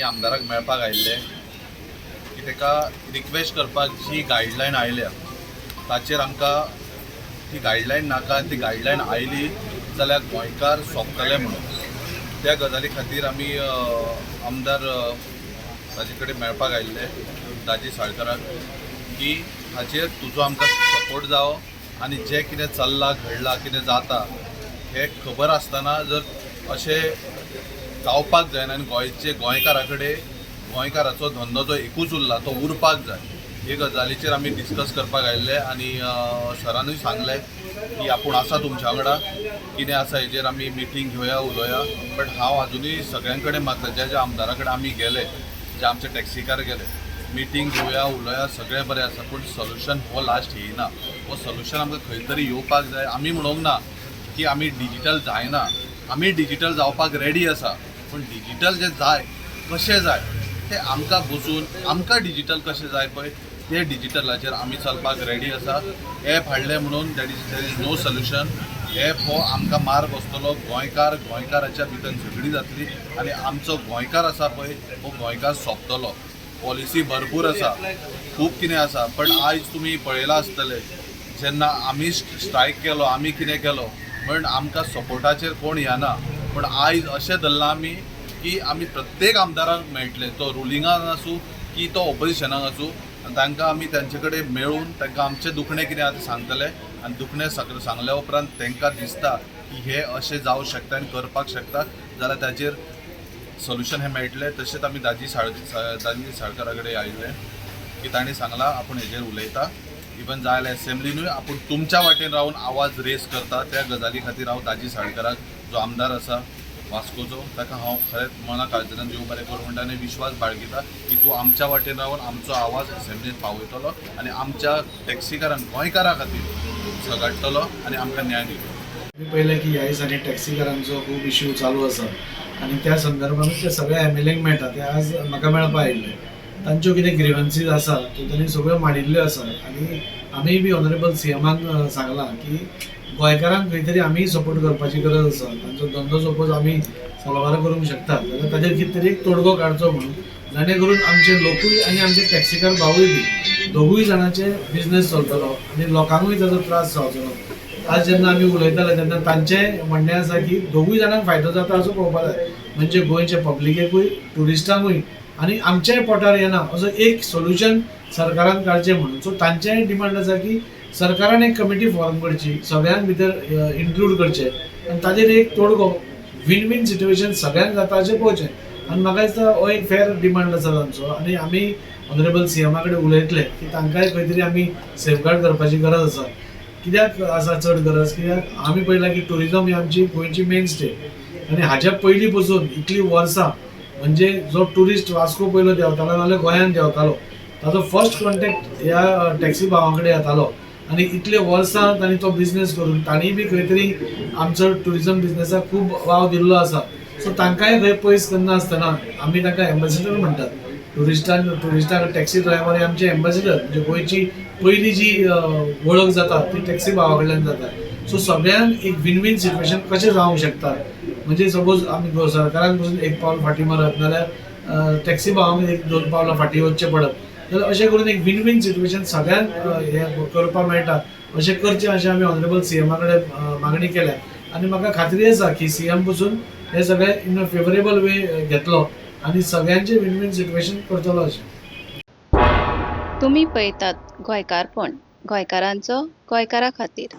आमदाराक मेळपाक आयिल्ले की ताका रिक्वेस्ट करपाक जी गायडलायन आयल्या ताचेर आमकां ती गायडलायन नाका आनी ती गायडलायन आयली जाल्यार गोंयकार सोंपतले म्हणून त्या गजाली खातीर आमी आमदार ताजे कडेन मेळपाक आयिल्ले, दाजी साळकराक, की हाचेर तुजो आमकां सपोर्ट जावो आनी जें कितें चल्लां, घडलां, कितें जाता हें खबर आसतना जर अशें जावपाक जायना आनी गोंयचे गोंयकारा कडेन गोंयकाराचो धंदो जो एकूच उरला तो उरपाक जाय, हे गजालीचेर आमी डिस्कस करपाक आयिल्ले. आनी सरानूय सांगलें की आपूण आसा तुमच्या वांगडा, कितें आसा हेजेर आमी मिटींग घेवया, उलोवया. बट हांव आजुनूय सगळ्यां कडेन मागता, ज्या ज्या आमदारा कडेन आमी गेले, जे आमचे टॅक्सीकार गेले, मिटींग घेवया, उलोवया, सगळें बरें आसा, पूण सोल्युशन हो लास्ट येयना. हो सोल्युशन आमकां खंय तरी येवपाक जाय. आमी म्हणूंक ना की आमी डिजिटल जायना, आमी डिजिटल जावपाक रेडी आसा, पूण डिजिटल जें जाय, कशें जाय तें आमकां बसून, आमकां डिजिटल कशें जाय पळय, ते डिजिटलाचेर आमी चलपाक रेडी आसा. एप हाडलें म्हणून that is no solution. App हो आमकां मार बसतलो. गोंयकार गोंयकाराच्या भितर झगडी जातली आनी आमचो गोंयकार आसा पळय, हो गोंयकार सोंपतलो. पॉलिसी भरपूर आसा, खूब कितें आसा, पण आयज तुमी पळयलां आसतलें, जेन्ना आमी स्ट्रायक केलो, आमी कितें केलो म्हण आमकां सपोर्टाचेर कोण येना. पूण आयज अशें धरलां आमी की आमी प्रत्येक आमदाराक मेळटले, तो रुलिंगाक आसूं की तो ओपोजिशनाक आसूं, आनी तांकां आमी तांचे कडेन मेळून तांकां आमचें दुखणें कितें आसा तें सांगतले. आनी दुखणें सगळें सांगल्या उपरांत तांकां दिसता की हें अशें जावं शकता आनी करपाक शकता जाल्यार ताजेर सोल्युशन हें मेळटलें. तशेंच आमी दाजी साळकरा कडेन आयिल्ले की तांणी सांगलां आपूण हेजेर उलयता, इवन जाय जाल्यार एसेंब्लीनूय आपूण तुमच्या वाटेन रावन आवाज रेज करता. त्या गजाली खातीर हांव दाजी साळकराक, जो आमदार आसा वास्कोचो, ताका हांव खरेंच मना काळजान देव बरें करूं म्हणटा आनी विश्वास बाळगिता की तूं आमच्या वाटेन रावन आमचो आवाज एसेंब्लीन पावयतलो आनी आमच्या टॅक्सीकारांक, गोंयकारां खातीर झगडटलो आनी आमकां न्याय दितलो. आमी पळयलें की ह्या दिसांनी टॅक्सीकारांचो खूब इश्यू चालू आसा आनी त्या संदर्भान ते सगळे एमएलएंक मेळटा. ते आज म्हाका मेळपा आयिल्ले. तांच्यो कितें ग्रिवन्सीज आसा त्यो तांणी सगळ्यो मांडिल्ल्यो आसा आनी आमीय बी ऑनरेबल सीएमाक सांगलां की गोंयकारांक खंय तरी आमीय सपोर्ट करपाची गरज आसा. तांचो धंदो सपोज आमी सलवार करूंक शकता जाल्यार ताजेर कितें तरी एक तोडगो काडचो म्हणून, जाणे करून आमचे लोकूय आनी आमचे टॅक्सीकार भावूय बी दोगूय जाणांचे बिजनेस चलतलो आनी लोकांकूय ताजो त्रास जावचो ना. आज जेन्ना आमी उलयताले तेन्ना तांचें म्हणणें आसा की दोगूय जाणांक फायदो जाता असो पळोवपाक जाय, म्हणजे गोंयच्या पब्लिकेकूय, ट्युरिस्टांकूय आनी आमच्याय पोटार येना असो एक सोल्युशन सरकारान काडचें म्हणून. सो तांचेंय डिमांड आसा की सरकारान एक कमिटी फॉर्म करची, सगळ्यांक भितर इन्क्लूड करचें आनी ताजेर एक तोडगो, वीन वीन सिट्युएशन सगळ्यांक जाता अशें पळोवचें. आनी म्हाका दिसता हो एक फेर डिमांड आसा तांचो आनी आमी ऑनरेबल सीएमा कडेन उलयतले की तांकांय खंय तरी आमी सेफगार्ड करपाची गरज आसा. कित्याक आसा चड गरज? कित्याक आमी पळयलां की टुरिजम ही आमची गोंयची मेन स्टे आनी हाज्या पयलीं पसून इतलीं वर्सां, म्हणजे जो ट्युरिस्ट वास्को पयलो देंवतालो नाजाल्यार गोंयांत देंवतालो, ताजो फर्स्ट कॉन्टेक्ट ह्या टॅक्सी भावां कडेन येतालो आनी इतले वर्सां तांणी तो बिजनेस करून तांणी बी खंय तरी आमचो ट्युरिजम बिजनेसाक खूब वाव दिल्लो आसा. सो तांकांय खंय पयस करना आसतना, आमी तांकां एम्बेसिडर म्हणटात ट्युरिस्टांक, ट्युरिस्टांक टॅक्सी ड्रायव्हर हे आमचे एम्बेसिडर, म्हणजे गोंयची पयली जी वळख जाता ती टॅक्सी भावा कडल्यान जाता. सो सगळ्यांक एक विन विन सिट्युएशन कशें जावंक शकता, म्हणजे सपोज आमी सरकारान पसून एक पावल फाटीं मारत नाल्यार टॅक्सी भावांक एक दोन पावलां फाटीं वचचें पडत जाल्यार, अशें करून एक विन विन सिट्युएशन सगळ्यांक हें करपाक मेळटा अशें करचें, अशें आमी ऑनरेबल सीएमा कडेन मागणी केल्या. आनी म्हाका खात्री आसा की सीएम पसून हे सगळें इन अ फेवरेबल वे घेतलो आनी सगळ्यांचें विन विन सिट्युएशन करतलो अशें. तुमी पळयतात गोंयकारपण, गोंयकारांचो गोंयकारा खातीर.